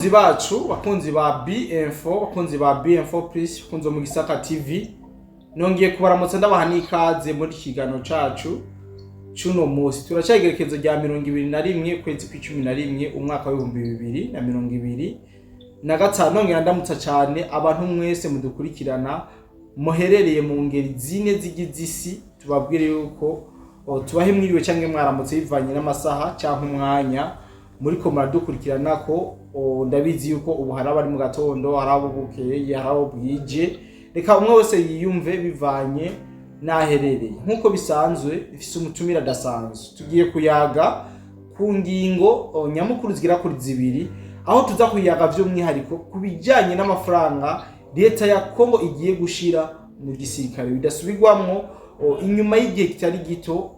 Bakunzi bacu, bakunzi ba B-Info, bakunzi ba B-Info Plus, bakunzi bo mu Gisaka TV, nongeye kubaramutsa, ndabaha n'ikaze muri iki kiganiro cacu c'uno musi. Turacaye igerekezo rya 21, kwezi kw'icumi na rimwe, umwaka w'2025. Nongera ndamutsa cane abantu mwese mudukurikirana muherereye mu ngeri zine zigize isi. Tubabwire yuko tubahe mwiriwe canke mwaramutse, bivanye n'amasaha canke umwanya muriko muradukurikirana ko. Ndabizi yuko ubu hari abari mu gatondo, hari abo bukeye, hari abo bwije. Reka umwe wese yiyumve bivanye n'aherereye. Nk'uko bisanzwe, ifise umutumire adasanzwe. Tugiye kuyaga ku ngingo nyamukuru zigera kuri zibiri, aho tuza kuyaga by'umwihariko ku bijyanye n'amafaranga leta ya Kongo igiye gushira mu gisirikare bidasubirwamwo. Inyuma y'igihe kitari gito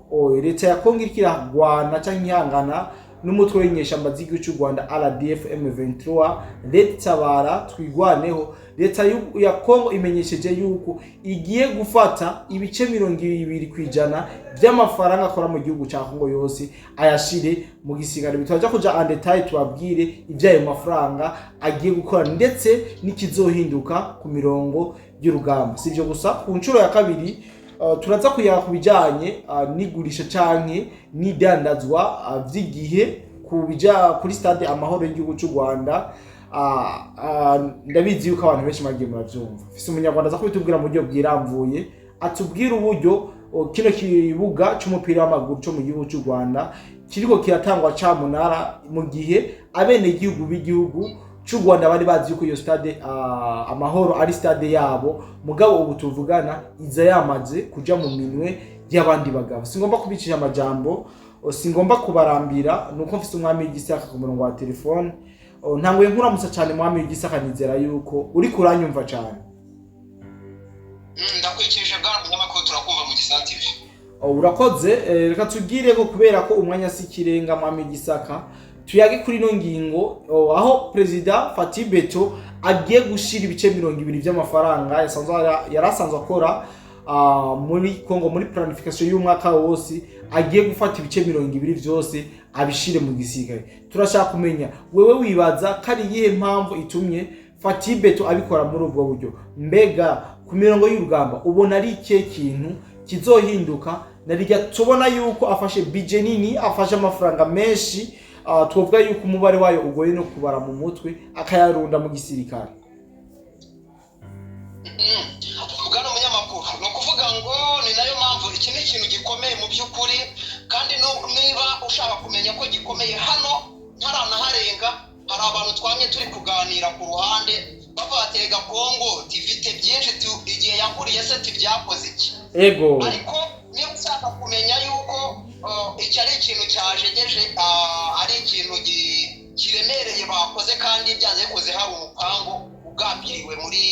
leta ya Kongo iriko iragwana cyangwa ihangana n'umutwe w'inyeshamba z'igihugu cy'u Rwanda, RDF M23, Leta Tabara, Twigwaneho, leta ya Kongo imenyesheje yuko igiye gufata ibice 20% by'amafaranga akora mu gihugu cya Kongo yose, ayashire mu gisirikare. Bitaja kuja en détail, tubabwire iby'ayo mafaranga agiye gukora ndetse n'ikizohinduka ku mirongo y'urugamba. Si ibyo gusa, ku nshuro ya kabiri turaza kuyaga ku bijanye n'igurisha canke n'idandazwa vy'igihe ku bija kuri Stade Amahoro y'igihugu cy'u Rwanda. Ndabizi yuko abantu benshi bagiye muravyumva. Mfise umunyarwanda aza kubitubwira mu buryo bwiramvuye, atubwira uburyo kino kibuga c'umupira w'amaguru co mu gihugu cy'u Rwanda kiriko kiratangwa camunara, mu gihe abenegihugu b'igihugu cy'u Rwanda bari bazi yuko iyo Stade Amahoro ari stade yabo. Mugabo ubu tuvugana iza yamaze kuja mu minwe y'abandi bagabo. Singomba kubicisha amajambo, singomba kubarambira, nuko mfise umwami w'Igisaka ku murongo wa telefone. Ntanguye nkuramutsa cyane, mwami w'Igisaka. Nizera yuko uriko uranyumva cyane. Ndakwikirije bwana munyamakuru, turakumva mu Gisaka TV. Urakoze. Reka tubwire ko kubera ko umwanya si ikirenga, mwami w'Igisaka, tuyage kuri ino ngingo aho Perezida Fatshi Béton agiye gushira ibice 20 by'amafaranga yari asanzwe akora muri Congo muri planification y'umwaka wose, agiye gufata ibice 20 vyose abishire mu gisirikare. Turashaka kumenya, wewe wibaza ko ari iyihe mpamvu itumye Fatshi Béton abikora muri ubwo buryo? Mbega ku mirongo y'urugamba ubona ari ikihe kintu kizohinduka, na rirya tubona yuko afashe budget nini, afashe amafaranga menshi, twovuga yuko umubare wayo ugoye no kubara mu mutwe, akayarunda mu gisirikare? Bwana munyamakuru, ni ukuvuga ngo ni nayo mpamvu iki ni ikintu gikomeye mu by'ukuri, kandi niba ushaka kumenya ko gikomeye, hano ntaranaharenga hari abantu twamye turi kuganira ku ruhande bavuga bati: "Rega Kongo tifite byinshi, igihe yaguriye se tibyakoze iki?" Ariko niba ushaka kumenya yuko iki ari ikintu cyajegeje, ari ikintu kiremereye bakoze, kandi byanze bikoze hari umupango ugambiriwe muri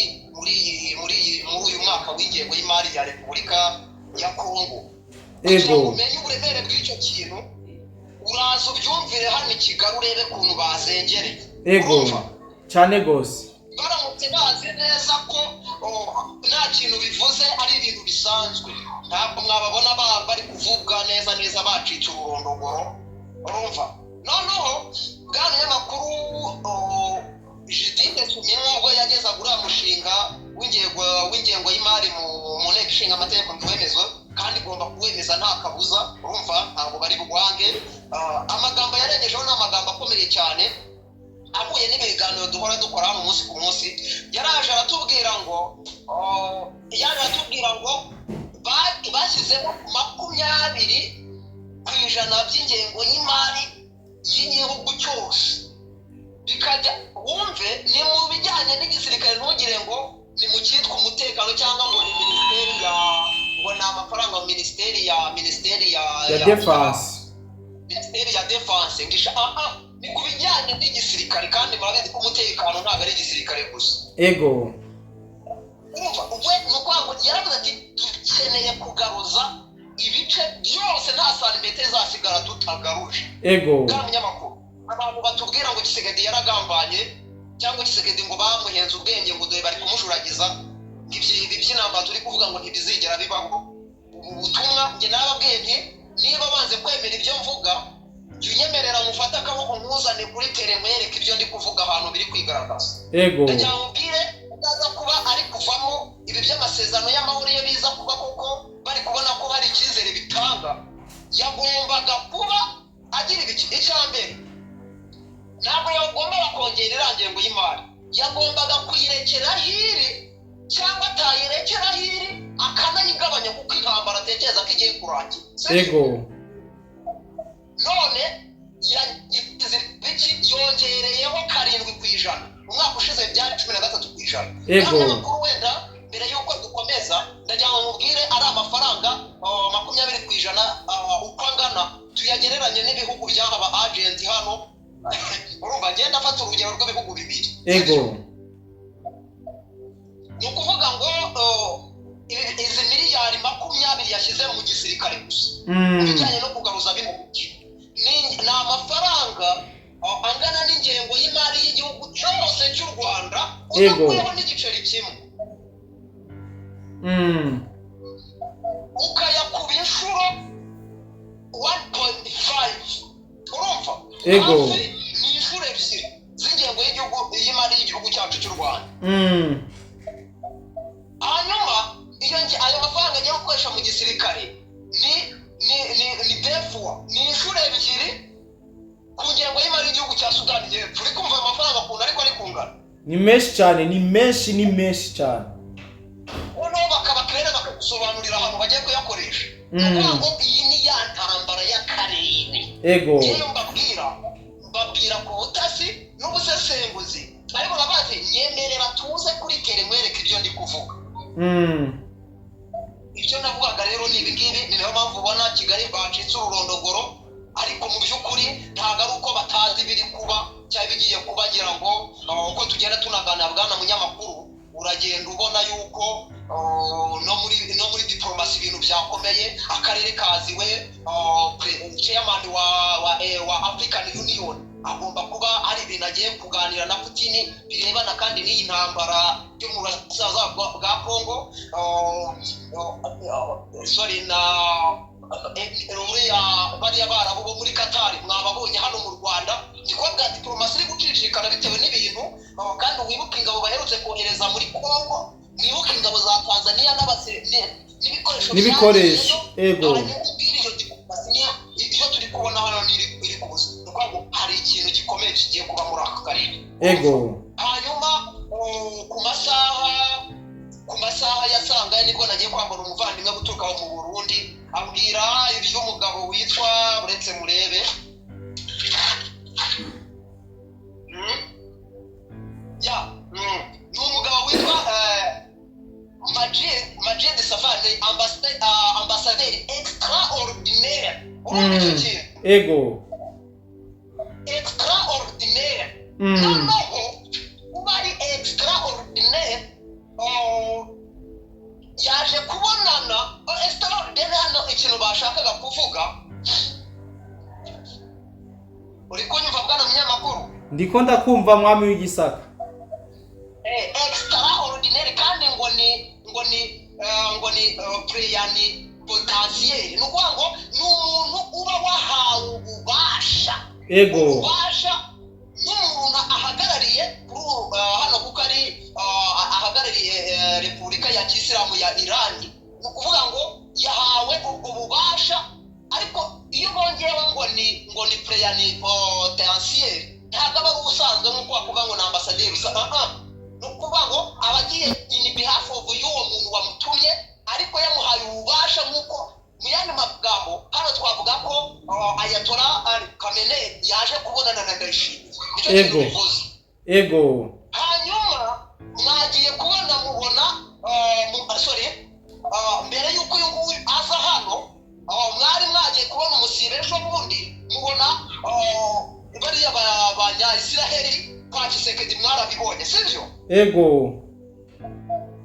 uyu mwaka w'ingengo y'imari ya Repubulika ya Kongo, kugira ngo umenye uburemere bw'icyo kintu, uraza ubyumvire hano i Kigali, urebe ukuntu bazengereye. Urumva? Cyane gose. Baramutse bazi neza ko nta kintu bivuze, ari ibintu bisanzwe, ntabwo mwababona bari kuvuga neza neza bacitse ururondogoro. Urumva, noneho bwa munyamakuru, Judith Suminwa, ubwo yagezaga uriya mushinga w'ingengo y'imari mu nteko ishinga amategeko ngo iwemezwe, kandi igomba kuwemeza nta kabuza, urumva ntabwo bari bugwange. Amagambo yarengejeho ni amagambo akomeye cyane, ahuye n'ibiganiro duhora dukora hano umunsi ku munsi. Yaraje aratubwira ngo yaje aratubwira ngo bashyizemo 20% by'ingengo y'imari y'igihugu cyose, bikajya, wumve, ni mu bijyanye n'igisirikare. Ntugire ngo ni mu cyitwa umutekano cyangwa ngo ni minisiteri ya, ngo ni amafaranga minisiteri ya ya défense. Minisiteri ya défense ngisha aha ni ku bijyanye n'igisirikare, kandi murabizi ko umutekano ntabwo ari igisirikare gusa. Urumva, we ni ukuvuga ngo yaravuze ati: "Dukeneye kugaruza ibice byose, nta santimetero izasigara tutagaruje." Bwa munyamakuru, abantu batubwira ngo Tshisekedi yaragambanye, cyangwa Tshisekedi ngo bamuhenze ubwenge, ngo dore bari kumushuragiza, ngo ibyo ibi by'intambara turi kuvuga ngo ntibizigera bibaho. Ubu butumwa njye narababwiye nti: "Niba banze kwemera ibyo mvuga." Jya unyemerera mufate akaboko nkuzane kuri terrain, mwereke ibyo ndi kuvuga ahantu biri kwigaragaza. Ndagira ngo mubwire utaza kuba ari kuvamo ibi by'amasezerano y'amahoro. Iyo biza kuba koko bari kubona ko hari icyizere bitanga, yagombaga kuba agira ibiki? Icya mbere, ntabwo yagombaga kongera iriya ngengo y'imari, yagombaga kuyirekera hiri cyangwa atayirekera hiri akanayigabanya, kuko intambara atekereza ko igiye kurangira. Sibyo? Ego. None yagize ibiki? Yongereyeho 7%. Umwaka ushize byari 13%. Kandi amakuru, wenda mbere y'uko dukomeza, ndagira ngo mubwire ari amafaranga 20% uko angana, tuyagereranye n'ibihugu by'aba ba agent hano. Urumva, ngenda afata urugero rw'ibihugu bibiri. Ni ukuvuga ngo izi miliyari 20 yashyize mu gisirikare gusa, mu bijyanye no kugaruza bino bice, ni amafaranga angana n'ingengo y'imari y'igihugu cyose cy'u Rwanda, udakuyeho n'igiceri kimwe, ukayakuba inshuro 1.5. Urumva? Ego. Hafi ni inshuro ebyiri z'ingengo y'igihugu y'imari y'igihugu cyacu cy'u Rwanda. Hanyuma iyo ayo mafaranga agiye gukoresha mu gisirikare ni defuwa, ni inshuro ebyiri ku ngengo y'imari y'igihugu cya Sudani y'Epfo. Uri kumva ayo mafaranga ukuntu ariko ari kungana? Ni menshi cyane, ni menshi, ni menshi cyane. Noneho bakaba clair, bakagusobanurira ahantu bagiye kuyakoresha. Ni ukuvuga ngo iyi ni ya ntambara y'akarere. Ngewe mbabwira ku butasi n'ubusesenguzi, ariko babaze nyemerera tuze kuri terrain mwereke ibyo ndi kuvuga. Ibyo navugaga rero ni ibi ngibi. Ni nayo mpamvu ubona Kigali bacitse ururondogoro, ariko mu by'ukuri ntabwo ari uko batazi ibiri kuba cyangwa ibigiye kuba. Ngira ngo uko tugenda tunagana, bwana munyamakuru, uragenda ubona yuko no muri diporomasi ibintu byakomeye. Akarere kaziwe, chairman wa African Union agomba kuba hari ibintu agiye kuganira na Putin birebana kandi n'iyi ntambara yo mu burasirazuba bwa Congo. Sorry, na uriya bariya Barabu bo muri Katari mwababonye hano mu Rwanda. Niko bwa diporomasi iri gucicikana bitewe n'ibintu. Kandi wibuke ingabo baherutse kohereza muri Congo, mwibuke ingabo za Tanzania n'ibikoresho N'ibikoresho, byagiyeyo. Ego. Hanyuma ubwire iyo diporomasi niyo ibyo turi kubona hano ni iri kuza. Ni ukuvuga ngo hari ikintu gikomeye kigiye kuba muri aka karere. Hanyuma ku masaha ya sangahe nibwo nagiye kwambara umuvandimwe guturuka aho mu Burundi, ambwira iby'umugabo witwa, uretse murebe. Ya, ni umugabo witwa Majid Safari, ambasaderi extraordinaire. Urumva icyo kintu? Ego. Extraordinaire. Noneho kuba ari extraordinaire, yaje kubonana. Extraordinaire hano ikintu bashakaga kuvuga, uri kunyumva, bwana munyamakuru? Ndiko ndakumva, mwami w'Igisaka. Extraordinaire kandi ngo ni plénipotentiaire. Ni ukuvuga ngo ni umuntu uba wahawe ububasha, ububasha n'umuntu ahagarariye kuri ubu, hano kuko ari ahagarariye Repubulika ya Kisilamu ya Irani. Ni ukuvuga ngo yahawe ubwo bubasha, ariko iyo bongeyeho ngo ni plénipotentiaire, ntabwo aba ari ubusanzwe nk'uko wakuvuga ngo ni ambasaderi usa. Ah, ah. Ni ukuvuga ngo aba agiye in behalf of y'uwo muntu wamutumye, ariko yamuhaye ububasha. Nk'uko mu yandi magambo hano twavuga ko Ayatollah Ali Khamenei yaje kubonana na Ndayishimiye. Nicyo kintu bivuze. Hanyuma mwagiye kubona mubona, sorry, mbere y'uko uyu nguyu aza hano, mwari mwagiye kubona umusibe ejo bundi, mubona bariya banya Isiraheli kwa Tshisekedi, mwarabibonye, sibyo? Ego.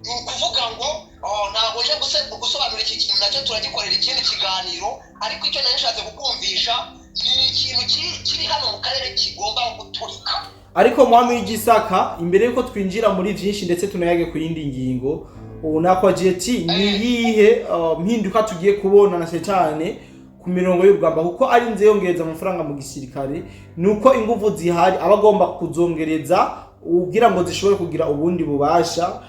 Ni ukuvuga ngo ntabwo nje gusobanura iki kintu, nacyo turagikorera ikindi kiganiro, ariko icyo nari nshatse kukumvisha ni ikintu kiri hano mu karere kigomba guturika. Ariko mwami w'Igisaka, imbere yuko twinjira muri byinshi ndetse tunayage ku yindi ngingo, ubu nakwagiye ati ni iyihe mpinduka tugiye kubona, na cyane cyane ku mirongo y'urugamba, kuko arinze yongereza amafaranga mu gisirikare nuko inguvu zihari aba agomba kuzongereza kugira ngo zishobore kugira ubundi bubasha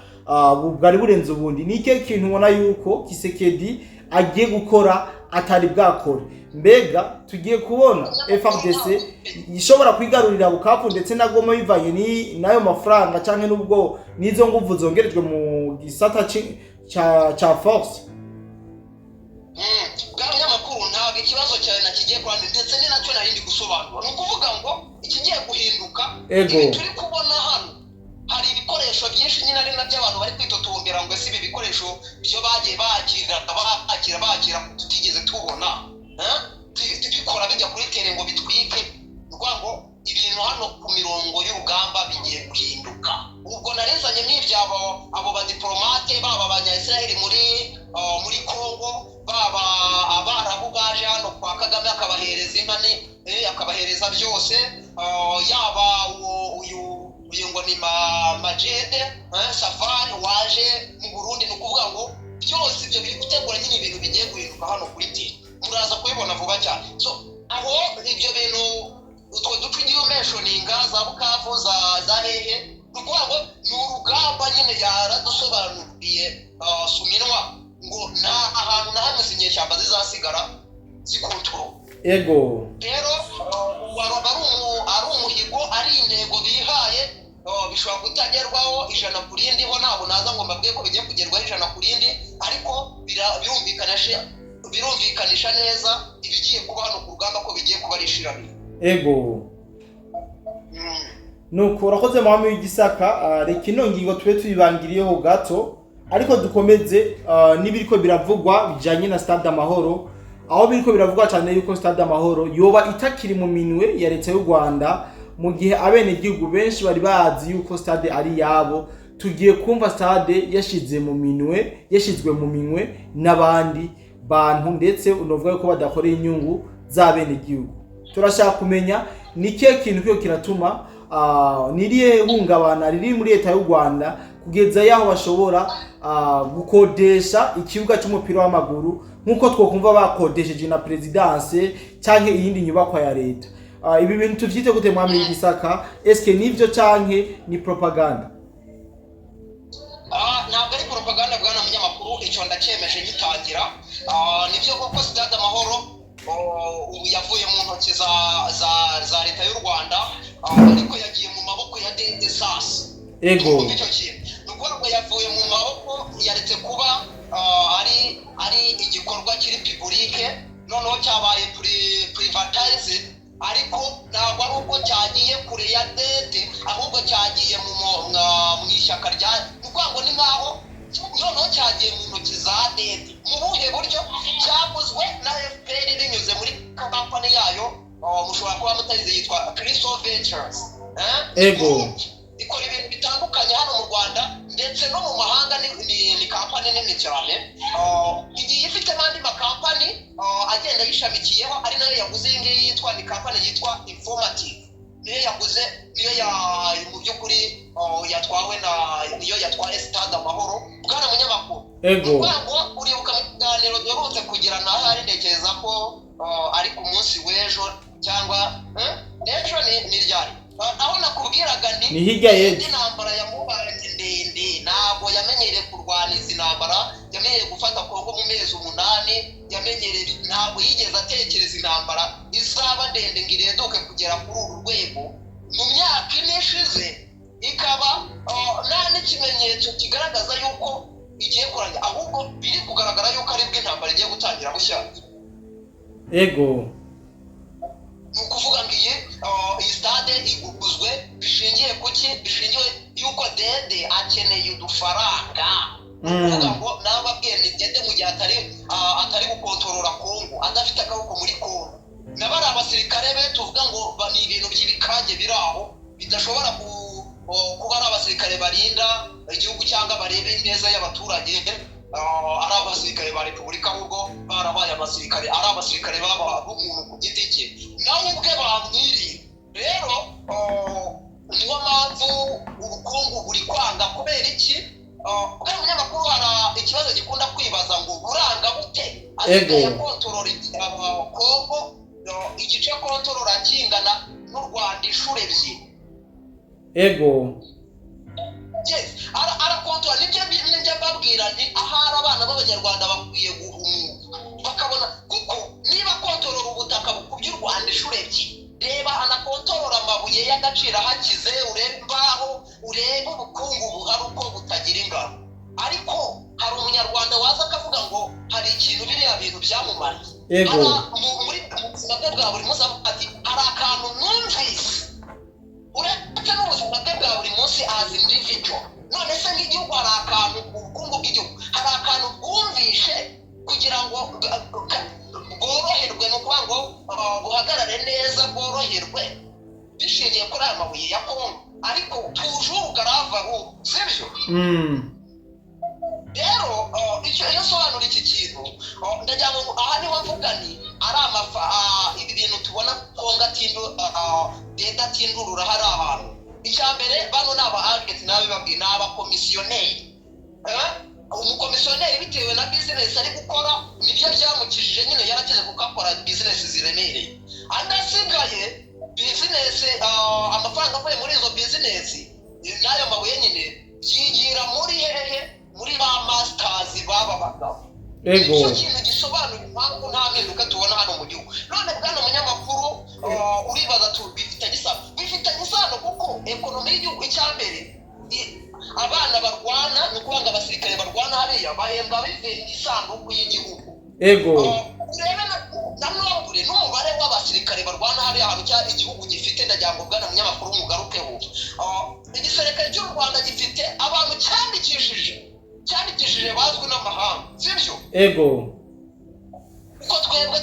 bwari burenze ubundi. Ni ikihe kintu ubona yuko Tshisekedi agiye gukora atari bwakore? Mbega tugiye kubona FARDC ishobora kwigarurira Bukavu ndetse na Goma bivanye n'ayo mafaranga canke n'ubwo n'izo nguvu zongerejwe mu gisata ca force? Bwa munyamakuru, ntabwo ikibazo cyawe nakigiye kuranda, ndetse ni nacyo nari ndi gusobanura. Ni ukuvuga ngo ikigiye guhinduka, ibi turi kubona hano, hari ibikoresho byinshi nyine, ari nabyo abantu bari kwitotombera ngo ese ibi bikoresho byo bagiye bakira bakira bakira tutigeze tubona, eh? Bikora bijya kuri terrain ngo bitwike. Ni ukuvuga ngo ibintu hano ku mirongo y'urugamba bigiye guhinduka. Ubwo narezanye n'ibyabo, abo badiporomate, baba abanya-Israel muri Congo, baba Abarabu baje hano kwa Kagame akabahereza inka akabahereza byose, yaba uyu ngo ni Majede Safari waje mu Burundi. Ni ukuvuga ngo byose ibyo biri gutegura nyine ibintu bigiye guhinduka hano kuri terrain, muraza kubibona vuba cyane. So aho ibyo bintu, utwo duce ugiye umentioninga, za Bukavu, za hehe, ni ukuvuga ngo ni urugamba nyine. Yaradusobanuriye Suminwa ngo nta ahantu na hamwe izi nyeshyamba zizasigara zikontorora. Rero waroba ari umuhigo, ari intego bihaye, bishobora kutagerwaho 100%. Ho ntabwo naza ngo mbabwiye ko bigiye kugerwaho 100%, ariko birumvikanisha neza ibigiye kuba hano ku rugamba, ko bigiye kuba ari ishiraniro. Nuko urakoze, mwami w'Igisaka. Reka ino ngingo tube tuyibangiriyeho gato, ariko dukomeze n'ibiriko biravugwa bijanye na Stade Amahoro, aho biriko biravugwa cyane yuko Stade Amahoro yoba itakiri mu minwe ya leta y'u Rwanda, mu gihe abenegihugu benshi bari bazi yuko stade ari yabo. Tugiye kumva stade yashize mu minwe, yashizwe mu minwe n'abandi bantu, ndetse unovuga yuko badakorera inyungu z'abenegihugu. Turashaka kumenya ni ikihe kintu kiyo kiratuma, ni irihe hungabana riri muri leta y'u Rwanda kugeza yaho bashobora gukodesha ikibuga cy'umupira w'amaguru nk'uko twokumva bakodesheje na présidence canke iyindi nyubakwa ya leta. Ibi bintu tuvyite gute, mwami w'Igisaka? Eske nivyo canke ni propaganda? Ntabwo ari propaganda, bwana munyamakuru, icyo ndacyemeje ngitangira. Nibyo koko, Stade Amahoro, ubu yavuye mu ntoki za leta y'u Rwanda, ariko yagiye mu maboko ya Dede Sasi. Urumva icyo kintu? Ni ukuvuga ngo yavuye mu maboko, yaretse kuba ari igikorwa kiri public, noneho cyabaye privatized. Ariko ntabwo ari uko cyagiye kure ya Dede, ahubwo cyagiye mu ishyaka rya, ni ukuvuga ngo ni nkaho noneho cyagiye mu ntoki za Dede. Mu buhe buryo? Cyaguzwe na FPR binyuze muri kampani yayo, mushobora kuba mutayizi, yitwa Crystal Ventures. Eh? Ikora ibintu bitandukanye hano mu Rwanda ndetse no mu mahanga, ni kampani nini cyane. Igiye ifite n'andi makampani agenda yishamikiyeho, ari nayo yaguze iyi ngiyi yitwa, ni kampani yitwa Informative, niyo yaguze, niyo ya mu by'ukuri yatwawe na, niyo yatwaye Stade Amahoro, bwana munyamakuru. Ni ukuvuga ngo uribuka mu kiganiro duherutse kugirana, ahari ntekereza ko ari ku munsi w'ejo cyangwa ejo ni ryari, aho nakubwiraga nti Ni hirya y'ejo. Indi ntambara yamubaye ndende, ntabwo yamenyereye kurwana izi ntambara, yamenyereye gufata Kongo mu mezi 8, yamenyereye, ntabwo yigeze atekereza intambara izaba ndende ngo irenduke kugera kuri uru rwego mu myaka 4 ishize, ikaba nta n'ikimenyetso kigaragaza yuko igiye kurangira, ahubwo biri kugaragara yuko aribwo intambara igiye gutangira bushya. Ni ukuvuga ngo iyi stade iguzwe bishingiye ku ki? Bishingiye yuko Dede akeneye udufaranga. Ni ukuvuga ngo nababwiye ni Dede mu gihe atari gukontorora Kongo, adafite akaboko muri Kongo, nabo ari abasirikare be, tuvuga ngo ni ibintu by'ibikange biri aho bidashobora kuba ari abasirikare barinda igihugu cyangwa bareba ineza y'abaturage, ari abasirikare ba repubulika, ahubwo barabaye abasirikare, ari abasirikare baba b'umuntu ku giti cye, nawe ubwe bamwiriye. Rero niyo mpamvu ubukungu buri kwanga. Kubera iki? Bwana munyamakuru, hari ikibazo gikunda kwibaza ngo buranga bute? Asigaye akontorora Kongo, igice kontorora kingana n'u Rwanda inshuro ebyiri. Yes, arakontorora. Nibyo mbabwira nti ahari abana b'Abanyarwanda bakwiye guhumuka bakabona, kuko niba kontorora ubutaka bukubye u Rwanda inshuro ebyiri, reba anakontorora amabuye y'agaciro ahakize, urebe imbaho, urebe ubukungu buhari uko butagira ingano. Ariko hari Umunyarwanda waza akavuga ngo hari ikintu biriya bintu byamumariye? Muri mu buzima bwe bwa buri munsi avuga ati: "Hari akantu numvise," uretse n'ubuzima bwe bwa buri munsi as individual. None se nk'igihugu, hari akantu, ubukungu bw'igihugu, hari akantu bwumvishe kugira ngo bworoherwe, ni ukuvuga ngo buhagarare neza, bworoherwe bishingiye kuri aya mabuye ya Kongo? Ariko tujuru garava sibyo? Rero icyo iyo nsobanura iki kintu, ndagira ngo aha niho mvuga ni ari amafa ibi bintu tubona Kongo atindu deda atindurura hari ahantu. Icya mbere, bano ni aba agenti, nabibabwiye, ni abakomisiyoneri. Umukomisiyoneri bitewe na bizinesi ari gukora, nibyo byamukijije nyine, yarakize kuko akora bizinesi ziremereye. Andi asigaye bizinesi, amafaranga avuye muri izo bizinesi n'ayo mabuye nyine byigira muri hehe? Muri ba masters b'aba bagabo. Nicyo kintu gisobanura impamvu nta mpinduka tubona hano mu gihugu. None bwana munyamakuru, uribaza tu bifitanye isano? Bifitanye isano kuko economy y'igihugu, icya mbere, abana barwana, ni ukuvuga ngo abasirikare barwana hariya bahembwa bivuye mu isanduku y'igihugu. Urebe na nombre, n'umubare w'abasirikare barwana hariya hantu cya igihugu gifite. Ndagira ngo bwana munyamakuru mugarukeho. Igisirikare cy'u Rwanda gifite abantu cyandikishije bazwi n'amahanga, sibyo? Ego. Kuko twebwe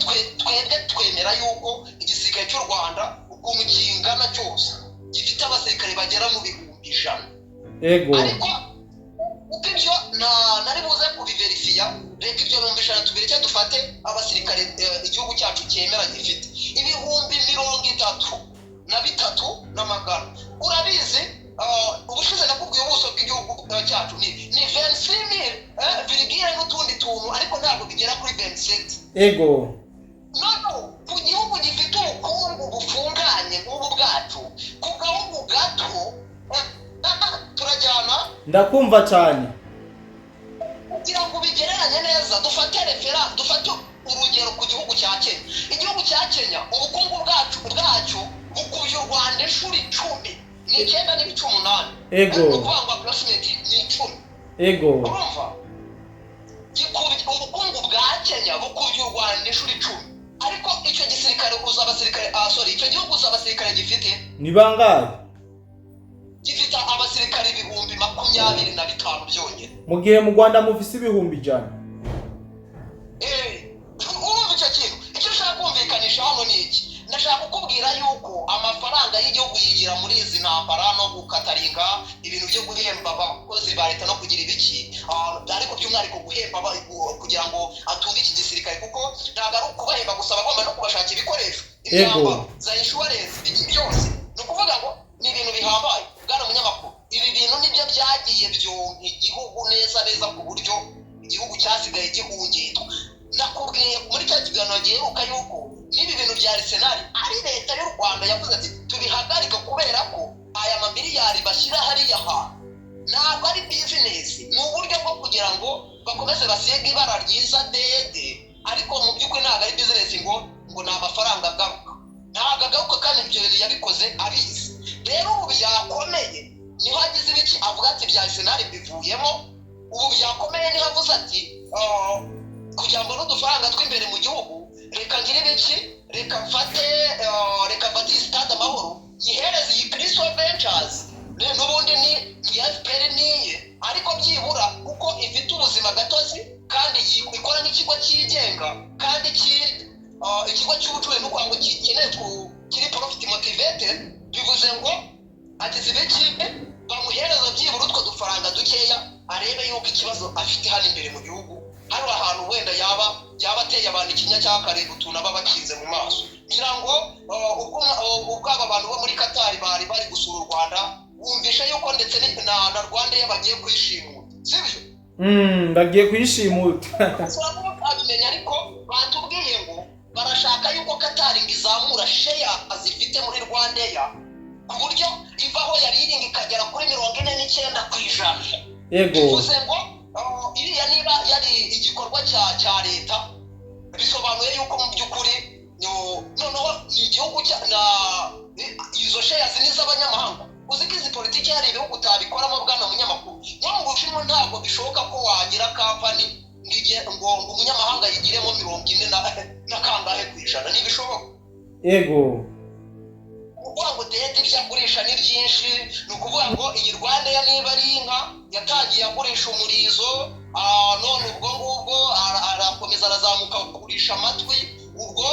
twemera yuko igisirikare cy'u Rwanda ukuntu kingana cyose gifite abasirikare bagera mu 100,000. Ariko uko ibyo nari buze kubiverifiya, reka ibyo 100,000 tubireke, dufate abasirikare igihugu cyacu cyemera gifite 33,100. Urabizi, ubushize nakubwiye ubuso bw'igihugu cyacu ni 26 mille virgule n'utundi tuntu, ariko ntabwo bigera kuri 27. None ku gihugu gifite ubukungu bufunganye nk'ubu bwacu, ku gahugu gato, turajyana? Ndakumva cyane. Kugira ngo ubigereranye neza, dufate référence, dufate urugero ku gihugu cya Kenya. Igihugu cya Kenya, ubukungu bwacyo bukubye u Rwanda inshuro 10, ni 9.8. Ni ukuvuga ngo approximate ni 10. Urumva, ubukungu bwa Kenya bukubye u Rwanda inshuro 10, ariko icyo gisirikare uza abasirikare, sorry, icyo gihugu uza abasirikare gifite? Ni bangahe? Gifite abasirikare 25,000 byonyine. Mu gihe mu Rwanda mufise 100,000. Urumva icyo kintu? Icyo ushaka kumvikanisha hano ni iki? Ndashaka kukubwira yuko amafaranga y'igihugu yigira muri izi ntambara no gukataringa ibintu byo guhemba abakozi ba leta no kugira ibiki, ariko by'umwihariko guhemba kugira ngo atunge iki gisirikare, kuko ntabwo ari ukubahemba gusa, bagomba no kubashakira ibikoresho, imyambaro, za insurance, iki byose. Ni ukuvuga ngo ni ibintu bihambaye. Bwana munyamakuru, ibi bintu nibyo byagiye byonka igihugu neza neza, ku buryo igihugu cyasigaye gihungitwa. Nakubwiye muri cya kiganiro giheruka yuko n'ibi bintu bya Arsenal ari leta y'u Rwanda yavuze ati tubihagarike, kubera ko aya mamiliyari bashyira hariya hantu ntabwo ari bizinesi, ni uburyo bwo kugira ngo bakomeze basige ibara ryiza dede, ariko mu by'ukuri ntabwo ari bizinesi, ngo ni amafaranga agaruka, ntabwo agaruka. Kandi ibyo bintu yabikoze abizi. Rero ubu byakomeye, niho agize ibiki, avuga ati bya Arsenal bivuyemo. Ubu byakomeye, niho avuze ati: "Ah, kugira ngo n'udufaranga tw'imbere mu gihugu, reka ngire ibiki, reka mfate iyi Stade Amahoro nyihereze iyi Crystal Ventures." N'ubundi ni FPR niye, ariko byibura kuko ifite ubuzima gatozi kandi ikora nk'ikigo cyigenga, kandi ikigo cy'ubucuruzi, ni ukuvuga ngo gikeneye kiri profit motivated. Bivuze ngo agize ibiki, bamuhereza byibura utwo dufaranga dukeya, arebe yuko ikibazo afite hano imbere mu gihugu hari ahantu wenda yaba ateye abantu ikinya cyangwa akareba utuntu aba bakinze mu maso. Ngira ngo ubwo aba bantu bo muri Katari bari bari gusura u Rwanda, wumvishe yuko ndetse na Rwanda iyo bagiye kuyishimuta, sibyo? Bagiye kuyishimuta. Ushobora kuba utabimenya, ariko Arashaka yuko Katari ngo izamura share zifite muri RwandAir, ku buryo iva aho yari iri ngo ikagera kuri 49%. Bivuze ngo iriya niba yari igikorwa cya leta, bisobanuye yuko mu by'ukuri noneho ni igihugu cya na izo shares ni iz'abanyamahanga. Uzi ko izi politiki hari ibihugu utabikoramo, bwana munyamakuru? Nko mu Bushinwa ntabwo bishoboka ko wagira company ngo umunyamahanga yigiremo 40 na kangahe ku ijana. Ntibishoboka. Ni ukuvuga ngo dede ibyo agurisha ni byinshi. Ni ukuvuga ngo iyi RwandAir, niba ari inka yatangiye agurisha umurizo, none ubwo ngubwo arakomeza arazamuka kugurisha amatwi, ubwo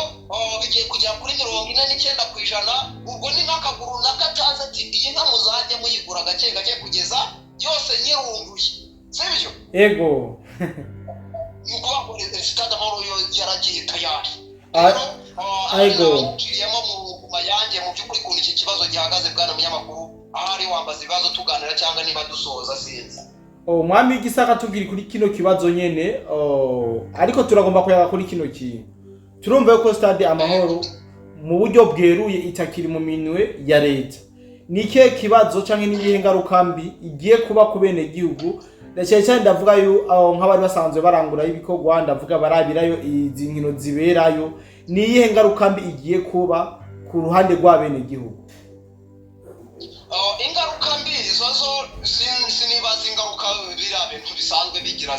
bigiye kugera kuri 49%. Ubwo ni nk'akaguru nako atazi ati: "Iyi nka muzajye muyigura gake gake kugeza yose nyirunduye", sibyo? Yego. Ni ukuvuga ngo Stade Amahoro yo yaragiye tayari. Rero nciriyemo mu mayange mu by'ukuri ukuntu iki kibazo gihagaze, bwana munyamakuru. Ahari wambaza ibibazo tuganira, cyangwa niba dusoza, sinzi. Umwami w'Igisaka, tubwire kuri kino kibazo nyene, ariko turagomba kuyaga kuri kino kintu. Turumva yuko Stade Amahoro mu buryo bweruye itakiri mu minwe ya leta. Ni ikihe kibazo canke n'iyihe ngaruka mbi igiye kuba ku bene gihugu? Na cyane cyane ndavuga nk'abari basanzwe barangurayo ibikorwa, ndavuga barabirayo izi nkino ziberayo. Ni iyihe ngaruka mbi igiye kuba ku ruhande rw'abene gihugu? Ingaruka mbi izo zo sinibaza ingaruka biriya bintu bisanzwe bigira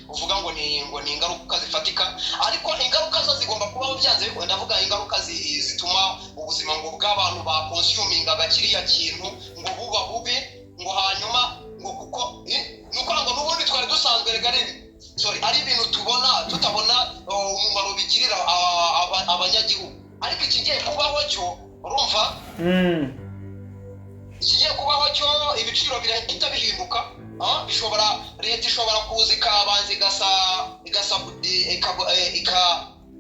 uvuga ngo ni ingaruka zifatika, ariko ingaruka zo zigomba kubaho byanze bikunze. Ndavuga ingaruka zituma ubuzima ngo bw'abantu ba consumingaga kiriya kintu ngo buba bubi, ngo hanyuma ngo kuko ni ukuvuga ngo n'ubundi twari dusanzwe rega ari, sorry, ari ibintu tubona tutabona umumaro bigirira abanyagihugu. Ariko ikigiye kubaho cyo, urumva, ikigiye kubaho cyo, ibiciro birahita bihinduka. Bishobora, leta ishobora kuza ikabanza igasa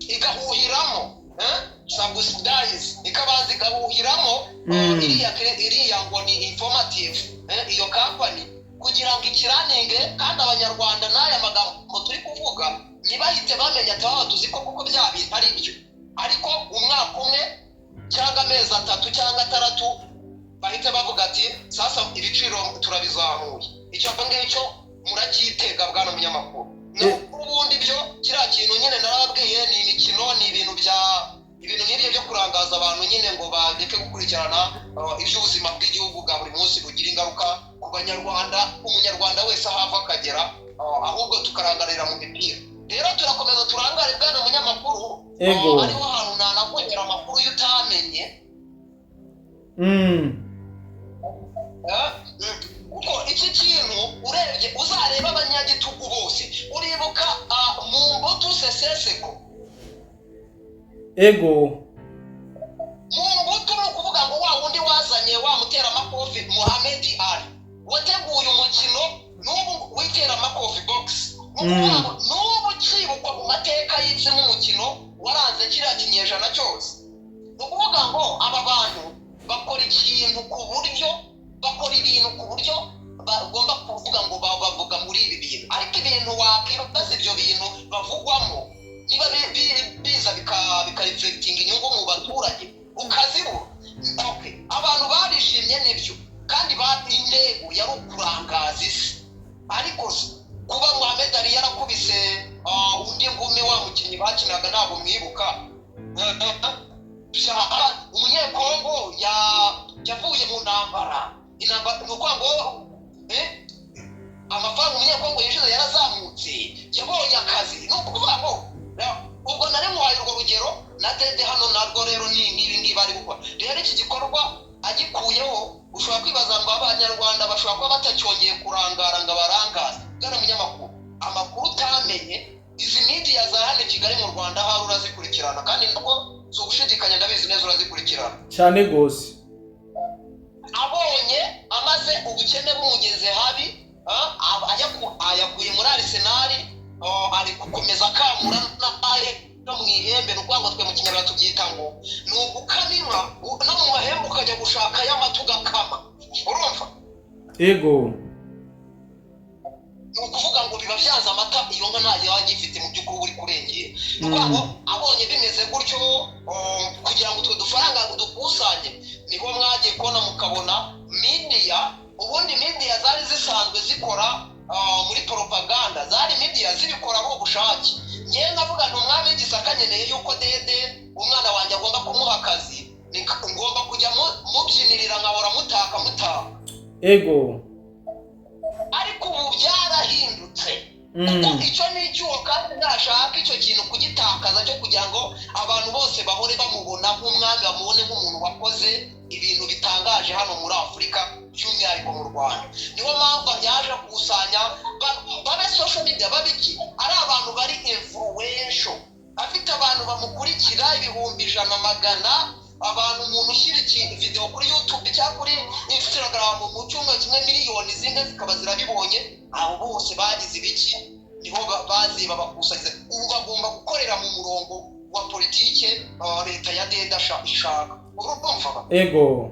igahuhiramo, subsidize, ikabanza igahuhiramo iriya ngo ni informative, iyo company, kugira ngo ikiraninge, kandi Abanyarwanda n'aya magambo turi kuvuga ntibahite bamenya ati: "Ah, tuzi ko kuko bya bintu ari byo." Ariko umwaka umwe cyangwa amezi 3 cyangwa 6, bahite bavuga ati: "Sasa ibiciro turabizamuye." Icyo ngicyo muracyitega, bwana munyamakuru. Ubundi byo kiriya kintu nyine narababwiye, ni imikino, ni ibintu bya ibintu nk'ibyo byo kurangaza abantu nyine ngo bareke gukurikirana iby'ubuzima bw'igihugu bwa buri munsi bugira ingaruka ku Banyarwanda, Umunyarwanda wese aho ava akagera, ahubwo tukarangarira mu mipira. Rero turakomeza turangare, bwana munyamakuru. Hariho ahantu nanaguhera amakuru iyo utamenye. Kuko iki kintu urebye, uzareba abanyagitugu bose, uribuka Mobutu Sese Seko? Ego. Mobutu, ni ukuvuga ngo wa wundi wazanye wa muteramakofi Muhammad Ali, wateguye umukino n'ubu w'iteramakofi, box. Ni ukuvuga ngo n'ubu ukibukwa mu mateka y'isi nk'umukino waranze kiriya kinyejana cyose. Ni ukuvuga ngo aba bantu bakora ikintu ku buryo, bakora ibintu ku buryo bagomba kuvuga ngo bavuga muri ibi bintu, ariko ibintu wakwibaza, ibyo bintu bavugwamo niba biza bikareflectinga inyungu mu baturage, ukazibura. Okay. Abantu barishimye nibyo, kandi intego yari ukurangaza isi. Ariko se kuba Muhammad Ali yarakubise undi ngumi, wa mukinnyi bakinaga, ntabwo mwibuka, Umunyekongo yavuye mu ntambara, intambara, ni ukuvuga ngo amafaranga Umunyekongo yinjiza yarazamutse, yabonye akazi. Ni ukuvuga ngo ubwo nari muhaye urwo rugero na dede hano narwo rero ni nk'ibi ngibi ari gukora. Rero iki gikorwa agikuyeho, ushobora kwibaza ngo Abanyarwanda bashobora kuba batacyongeye kurangara ngo abarangaze. Bwana munyamakuru, amakuru utamenye, izi media za hano i Kigali mu Rwanda ahari urazikurikirana, kandi nabwo si ugushidikanya, ndabizi neza urazikurikirana. Cyane rwose. Abonye amaze ubukene bumugeze habi, ayakuye muri Arsenal, ari gukomeza akamura n'aye no mu ihembe. Ni ukuvuga ngo twe mu Kinyarwanda tubyita ngo ni ugukama inka, no mu mahembe ukajya gushaka y'amata ugakama, urumva? Ego. Ni ukuvuga ngo biba byanze amata, iyo nka ntayo yaba agifite, mu by'ukuri uri kurengera. Ni ukuvuga ngo abonye bimeze gutyo. Gutyo kugira ngo utwo dufaranga dukusanye, niho mwagiye kubona mukabona media. Ubundi media zari zisanzwe zikora muri propaganda, zari media zibikora ari ubushake. Ngewe nkavuga nti umwami w'Igisaka nkeneye yuko Dede umwana wanjye agomba kumuha akazi, ngomba kujya mubyinirira, nkahora mutaka mutaka. Ariko ubu byarahindutse, kuko icyo ni icyuho, kandi ntashaka icyo kintu kugitakaza cyo kugira ngo abantu bose bahore bamubona nk'umwami, bamubone nk'umuntu wakoze ibintu bitangaje hano muri Afurika, by'umwihariko mu Rwanda. Niyo mpamvu yaje gukusanya babe social media, babe iki, ari abantu bari influential, afite abantu bamukurikira 100,000, magana abantu. Umuntu ushyira iki video kuri YouTube cyangwa kuri Instagram, mu cyumweru kimwe miliyoni zimwe zikaba zirabibonye, abo bose bagize ibiki, nibo baziye babakusanyiriza. Ubu bagomba gukorera mu murongo wa politike leta ya Deda ishaka, urumva? Ego.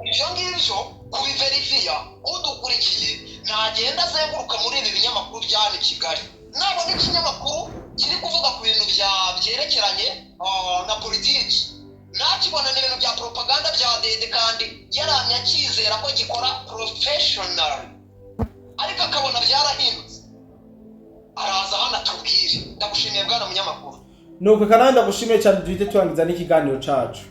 Ibyo ngibyo kubiverifiya, udukurikiye ntagenda azenguruka muri ibi binyamakuru bya hano i Kigali, nabona ikinyamakuru kiri kuvuga ku bintu byerekeranye na politiki, ntakibona ni ibintu bya propaganda bya Dede, kandi yaramye akizera ko gikora professional, ariko akabona byarahindutse, araza hano atubwire. Ndagushimiye, bwana munyamakuru. Nuko kandi ndagushimiye cyane, duhite turangiza n'ikiganiro cacu.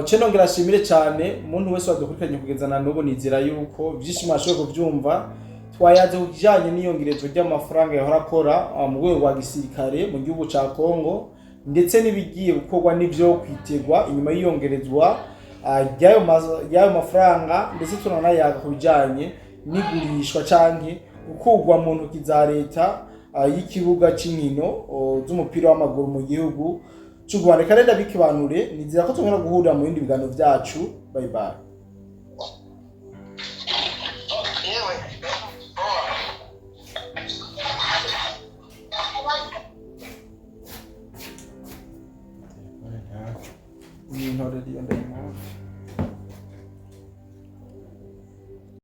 Ce nongera ashimire cyane umuntu wese wadukurikiranye kugeza na n'ubu. Nizera yuko byinshi mwashoboye kubyumva. Twayaze ku kijyanye n'iyongerezwa ry'amafaranga yahora akora mu rwego rwa gisirikare mu gihugu ca Congo, ndetse n'ibigiye gukorwa n'ivyo kwitegwa inyuma y'iyongerezwa ry'ayo mafaranga, ndetse turanayaga ku bijyanye n'igurishwa canke gukurwa mu ntoki za leta y'ikibuga c'inkino z'umupira w'amaguru mu gihugu cy'u Rwanda. Reka rero ndabikibanure, nizera ko tugomba guhurira mu bindi biganiro byacu. Bye bye. Yewe, oh. N'intore iyo ndayimuha.